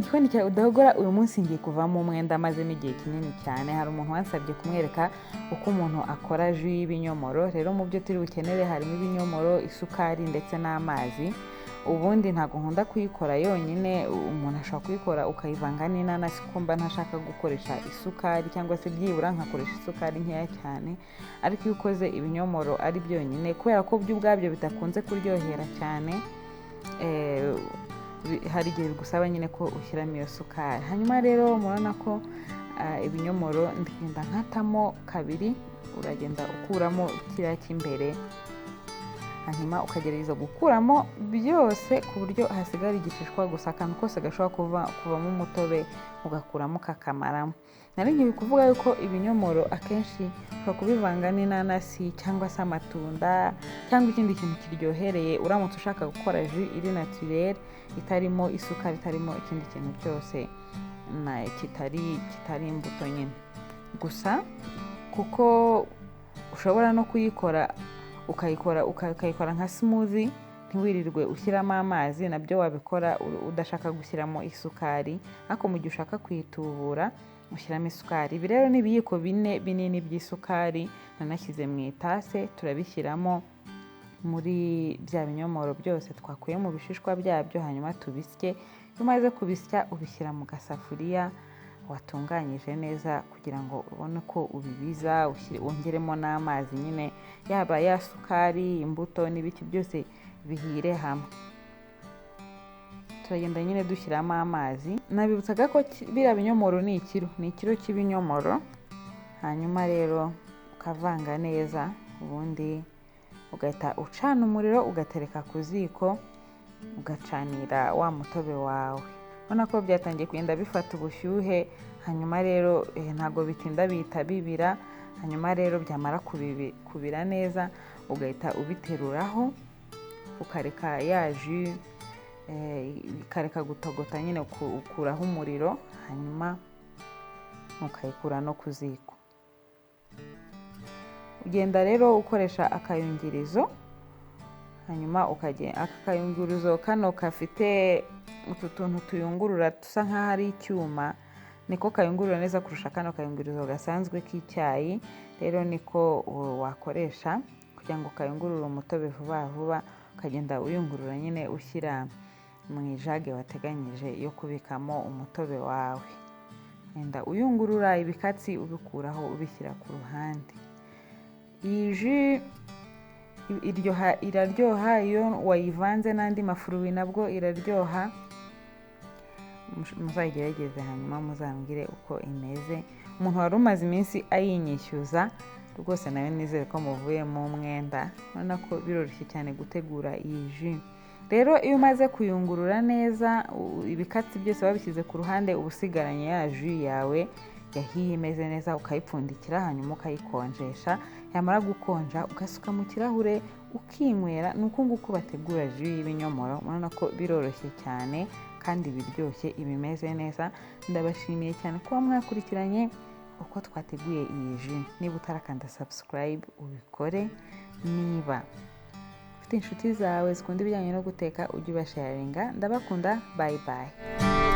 Gikoni cya Udahogora. Uyu munsi ngiye kuvamo umwenda amazemo igihe kinini cyane. Hari umuntu wansabye kumwereka uko umuntu akora jus y'ibinyomoro. Rero mu byo turi bukenere harimo ibinyomoro, isukari ndetse n'amazi. Ubundi ntabwo nkunda kuyikora yonyine, umuntu ashobora kuyikora ukayivanga n'inanasi, kuko mba ntashaka gukoresha isukari, cyangwa se byibura nkakoresha isukari nkeya cyane. Ariko iyo ukoze ibinyomoro ari byonyine, kubera ko byo ubwabyo bidakunze kuryohera cyane, hari igihe bigusaba nyine ko ushyiramo iyo sukari. Hanyuma rero murabona ko ibinyomoro ndagenda nkatamo kabiri. Uragenda ukuramo kiriya cy'imbere, hanyuma ukagerageza gukuramo byose ku buryo hasigara igishishwa gusa. Akantu kose gashobora kuvamo umutobe ugakuramo, kakamaramo. Nari ngiye kuvuga yuko ibinyomoro akenshi ushobora kubivanga n'inanasi cyangwa se amatunda cyangwa ikindi kintu kiryohereye, uramutse ushaka gukora jus iri naturelle, itarimo isukari, itarimo ikindi kintu cyose na kitari imbuto nyine gusa, kuko ushobora no kuyikora ukayikora nka smoothie, ntiwirirwe ushyiramo amazi. Nabyo wabikora udashaka gushyiramo isukari, ariko mu gihe ushaka kuyitubura ushyiramo isukari. Ibi rero ni ibiyiko 4 binini by'isukari nanashyize mu itase. Turabishyiramo muri bya binyomoro byose twakuye mu bishishwa byabyo, hanyuma tubisye. Iyo umaze kubisya, ubishyira mu gasafuriya watunganyije neza kugira ngo ubone ko ubibiza, wongeremo n'amazi nyine, yaba ya sukari, imbuto n'ibiki byose bihire hamwe. Turagenda nyine dushyiramo amazi. Nabibutsaga ko biriya binyomoro ni ikiro cy'ibinyomoro. Hanyuma rero ukavanga neza, ubundi ugahita ucana umuriro, ugatereka ku ziko, ugacanira wa mutobe wawe. Ubona ko byatangiye kugenda bifata ubushyuhe. Hanyuma rero ntabwo bitinda, bihita bibira. Hanyuma rero byamara kubira neza, ugahita ubiteruraho, ukareka ya jus ikareka gutogota nyine, ukuraho umuriro, hanyuma ukayikura no ku ziko. Ugenda rero ukoresha akayungirizo, hanyuma ukagenda aka kayunguruzo kano gafite utu tuntu tuyungurura dusa nk'aho ari icyuma, niko kayungurura neza kurusha kano kayunguruzo gasanzwe k'icyayi. Rero niko wakoresha kugira ngo kayungurure umutobe vuba vuba. Ukagenda uyungurura nyine, ushyira mu ijage wateganyije yo kubikamo umutobe wawe. Wenda uyungurura ibikatsi, ubikuraho, ubishyira ku ruhande. Iyi jus iryoha, iraryoha iyo wayivanze n'andi ma fruits, nabwo iraryoha. Muzayigerageze, hanyuma muzambwire uko imeze. Umuntu wari umaze iminsi ayinyishyuza rwose, nawe nizere ko muvuyemo umwenda. Urabona ko biroroshye cyane gutegura iyi jus. Rero iyo umaze kuyungurura neza, ibikatsi byose babishyize ku ruhande, uba usigaranye ya jus yawe yahiye imeze neza, ukayipfundikira, hanyuma ukayikonjesha. Yamara gukonja, ugasuka mu kirahure, ukinywera. Ni uku nguku bategura jus y'ibinyomoro. Murabona ko biroroshye cyane kandi biryoshye, ibimeze neza. Ndabashimiye cyane kuba mwakurikiranye uko twateguye iyi jus. Niba utarakanda subscribe, ubikore. Niba ufite inshuti zawe zikunda ibijyanye no guteka, ujye ubasharinga. Ndabakunda, bye bye.